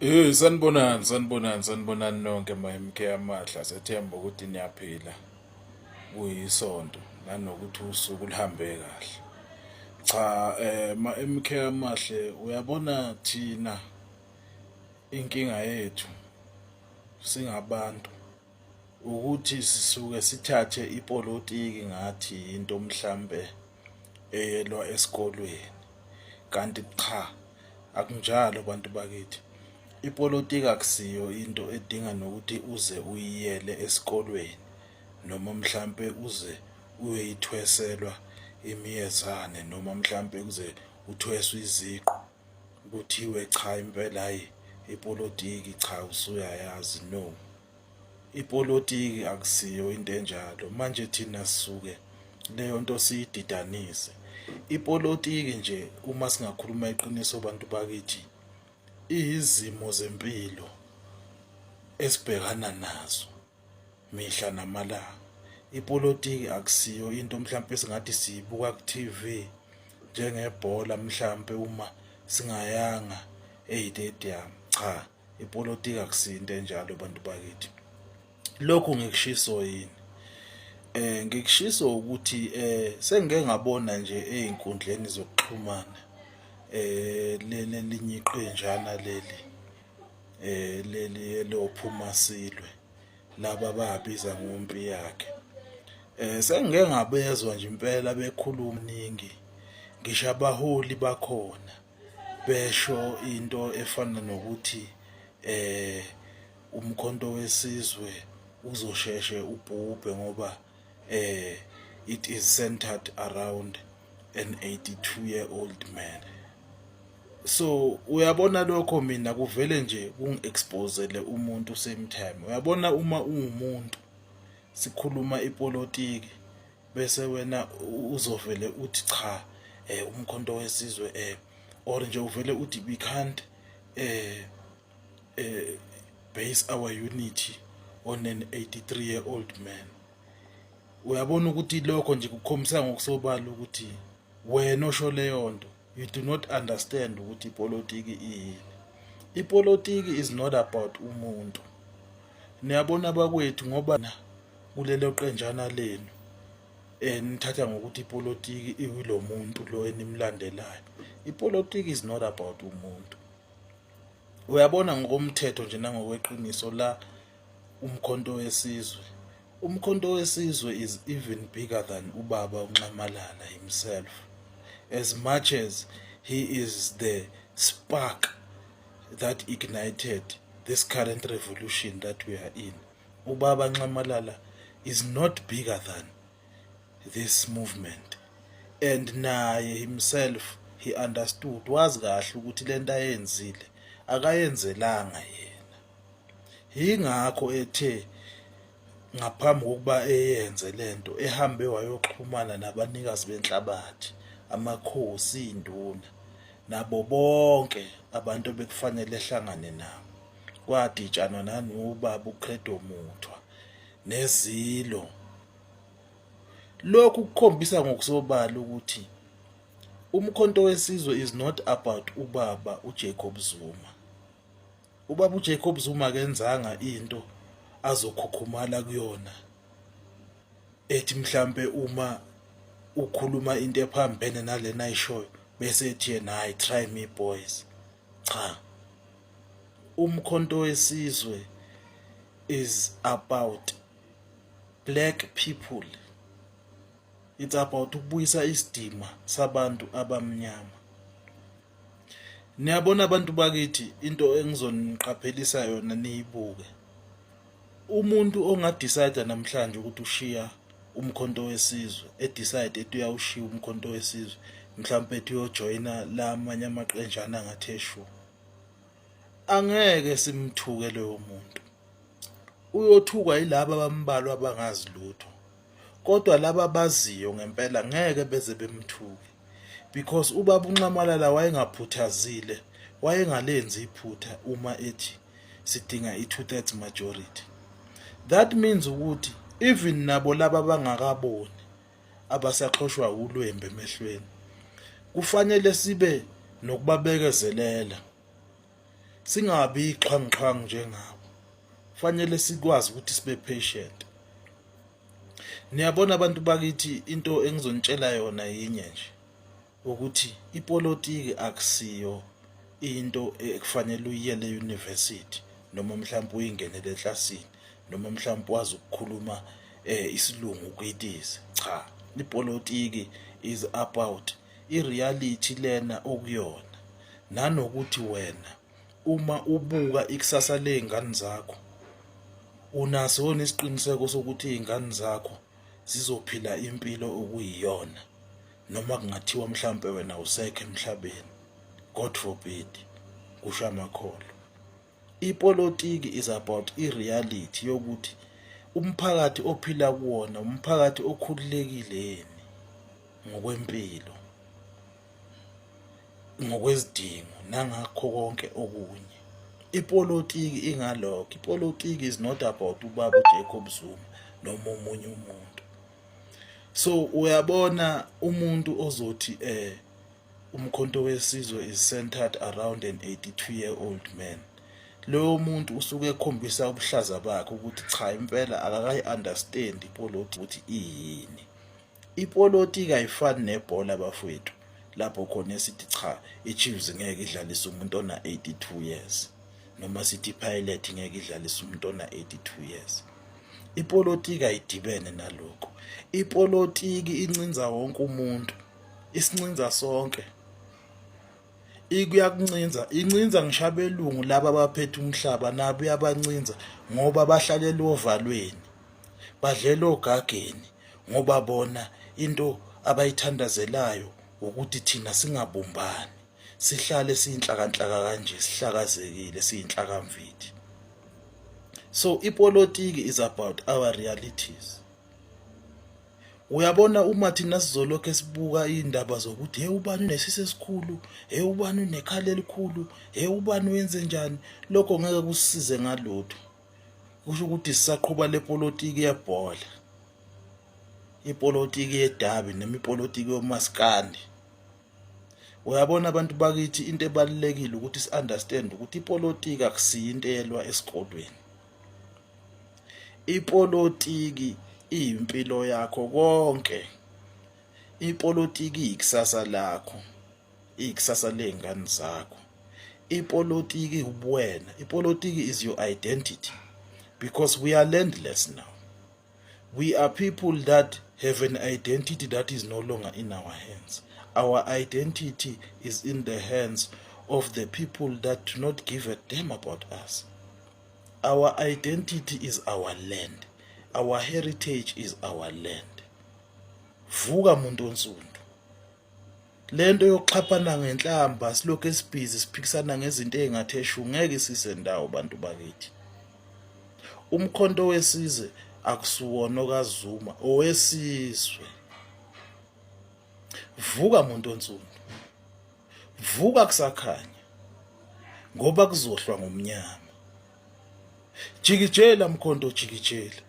Hey, sanibonani, sanibonani, sanibonani nonke ma-MK amahle. Sethemba ukuthi niyaphila. Kuyisonto nanokuthi usuku luhambe kahle. Cha, ma-MK amahle, uyabona thina inkinga yethu singabantu ukuthi sisuke sithathe ipolitiki ngathi into mhlambe eyelwa esikolweni, kanti cha, akunjalo bantu bakithi. Ipolitiki akusiyo into edinga nokuthi uze uyiyele esikolweni noma mhlampe uze uyoyithweselwa imiyezane noma mhlampe kuze uthweswe iziqu kuthiwe cha, impela hayi, ipolitiki cha, usuyayazi. No, ipolitiki akusiyo into enjalo. Manje thina sisuke leyo nto siyididanise. Ipolitiki nje, uma singakhuluma iqiniso bantu bakithi, iyizimo zempilo esibhekana nazo mihla namalanga. Ipolitiki akusiyo into mhlampe singathi siyibuka ku-TV njengebhola mhlampe uma singayanga e-stadium. Cha, ipolitiki akusiyo into enjalo bantu bakithi. Lokhu ngikushiso yini? Ngikushiso ukuthi sengike ngabona nje ey'nkundleni zokuxhumana lelinye iqenjana leli leli elophuma silwe laba babiza ngompi yakhe. Sengike ngabezwa nje impela bekhuluma ningi, ngisho abaholi bakhona besho into efana nokuthi uMkhonto weSizwe uzosheshe ubhubhe ngoba it is centered around an 82 year old man. So uyabona, lokho mina kuvele nje kungi-exposele umuntu same time. Uyabona, uma uwumuntu sikhuluma ipolitiki bese wena uzovele uthi cha, uMkhonto weSizwe or nje uvele uthi we can't base our unity on an 83 year old man, uyabona ukuthi lokho nje kukhombisa ngokusobala ukuthi wena osho leyo nto, you do not understand ukuthi ipolitiki iyini. Ipolitiki is not about umuntu. Niyabona bakwethu, ngoba kulelo qenjana lenu nithatha ngokuthi ipolitiki ikulo muntu lo enimlandelayo. Ipolitiki is not about umuntu. Uyabona, ngokomthetho nje nangokweqiniso la, uMkhonto weSizwe, uMkhonto weSizwe is even bigger than ubaba uNxamalala himself. As much as he is the spark that ignited this current revolution that we are in, ubaba Nxamalala is not bigger than this movement, and naye himself he understood, wazi kahle ukuthi lento ayenzile akayenzelanga yena. Yingakho ethe ngaphambi kokuba eyenze lento ehambe wayoxhumana nabanikazi benhlabathi, amakhosi, induna, nabo bonke abantu ebekufanele ehlangane nabo. Kwaditshanwa nanobaba uCredo Muthwa nezilo. Lokhu kukhombisa ngokusobala ukuthi uMkhonto weSizwe is not about ubaba uJacob Zuma. Ubaba uJacob Zuma akenzanga into azokhukhumala kuyona ethi mhlambe uma ukhuluma into ephambene nalena ayishoyo bese ethi yena, "Hayi, try me boys." Cha, uMkhonto weSizwe is about black people. It's about ukubuyisa isidima sabantu abamnyama. Niyabona abantu bakithi, into engizoniqaphelisa yona, niyibuke: umuntu ongadecide namhlanje ukuthi ushiya uMkhonto weSizwe, edecide ethi uyawushiya uMkhonto weSizwe, mhlawumbe ethi uyojoyina la amanye amaqenjana angathe shu, angeke simthuke loyo muntu. Uyothukwa yilaba abambalwa abangazi lutho, kodwa laba abaziyo ngempela ngeke beze bemthuke, because ubaba uNxamalala wayengaphuthazile, wayengalenzi iphutha uma ethi sidinga i-2/3 majority. That means ukuthi even nabo laba abangakaboni, abasaxhoshwa ulwembe emehlweni, kufanele sibe nokubabekezelela. Singabi ixhwanguxhwangu njengabo. Fanele sikwazi ukuthi sibe patient. Niyabona abantu bakithi, into engizonitshela yona yinye nje, ukuthi ipolitiki akusiyo into ekufanele uyiyele e-university noma mhlawumbe uyingenele eklasini noma mhlawumbe wazi ukukhuluma isilungu ukuyitize. Cha, ipolitiki is about i-reality lena okuyona, nanokuthi wena uma ubuka ikusasa ley'ngane zakho, unaso yona isiqiniseko sokuthi iy'ngane zakho zizophila impilo okuyiyona noma kungathiwa mhlampe wena usekho emhlabeni, God forbid, kusho amakholo. Ipolitiki is about i-reality yokuthi umphakathi ophila kuwona umphakathi okhululekile yini ngokwempilo, ngokwezidingo, nangakho konke okunye. Ipolitiki ingalokho. Ipolitiki is not about ubaba uJacob Zuma noma omunye umuntu. So uyabona, umuntu ozothi uMkhonto weSizwe is centered around an 82 year old man, loyo muntu usuke ekhombisa ubuhlaza bakhe ukuthi cha, impela akakayi-understand ipolitiki ukuthi iyini. Ipolitiki ayifani nebhola, bafowethu, lapho khona esithi cha, i-Chiefs ngeke idlalise umuntu ona 82 years, noma sithi i-Pirates ngeke idlalise umuntu ona 82 years. Ipolitiki ayidibene nalokho. Ipolitiki incinza wonke umuntu, isincinza sonke, ikuyakuncinza, incinza ngisho abelungu laba abaphethe umhlaba, nabo iyabancinza ngoba bahlalela ovalweni, badlela ogageni, ngoba bona into abayithandazelayo ukuthi thina singabumbani, sihlale siyinhlakanhlaka kanje, sihlakazekile, siyinhlakamvithi. So ipolitiki is about our realities. Uyabona, uma thina sizolokhu esibuka iy'ndaba zokuthi hey, ubani unesisi esikhulu, hey, ubani unekhala elikhulu, hey, ubani wenze njani, lokho ngeke kusisize ngalutho. Kusho ukuthi sisaqhuba le politiki yebhola, ipolitiki yedabi noma ipolitiki yomaskandi. Uyabona abantu bakithi, into ebalulekile ukuthi si-understand ukuthi ipolitiki akusiyo into eyelwa esikolweni. Ipolitiki iyimpilo yakho konke. Ipolitiki iyikusasa lakho, iyikusasa ley'ngane zakho. Ipolitiki ubuwena. Ipolitiki is your identity because we are landless now. We are people that have an identity that is no longer in our hands. Our identity is in the hands of the people that do not give a damn about us. Our identity is our land. Our heritage is our land. Vuka, muntu onsundu. Lento yokuxhaphana ngenhlamba, silokhu esibhizi siphikisana ngezinto ey'ngathe shu, ngeke isise ndawo, bantu bakithi. Umkhonto weSizwe akusuwona okaZuma, owesizwe. Vuka, muntu onsundu, vuka kusakhanya ngoba kuzohlwa ngomnyama. Jikijela, mkhonto, jikijela.